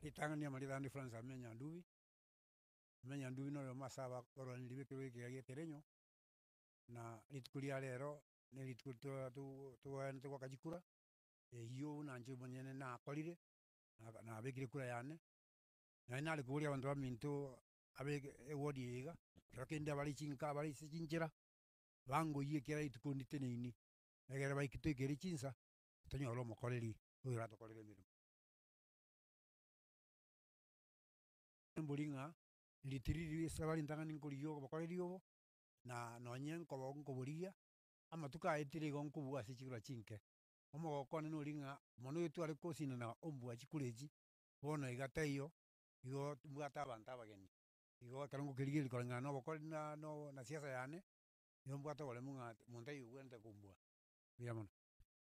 Ritang'ani amarieta ande Francis Amenya Nyandubi, Amenya Nyandubi na oyomo ase abarwaneri ba ekerogo ekiya gia ekerenyo, na rituko ria rero, na erituko toa togaendete goaka chikura, eywo buna inche omonyene nakorire, naba nabekire ekura yane, naende nare koboria abanto baminto abeke eward eye iga, ekero kende abare chinka abare ase chinchera, bangoyie ekera rituko nditeneini, egere baike toikere chinsa, tonyore omokoreri oyo oratokorere emeremo. Mbori ng'a eri tiriri esabari ntang'ani nkorigia obokoreri obo, na nonye nkoba nkoborigia, amatuko aetire igo nkobua ase chikura chinke. Omogoko one nori ng'a mono oyo tware kosinana ombua chikura echi, bono iga taiyo, igo mbwate abanto abageni. Igo ekero ngokerigereria koreng'ana na obokori na no na siasa yane, nigo mbwate oboremu ng'a monto taiyo obwenerete kombua. Mbuya mono.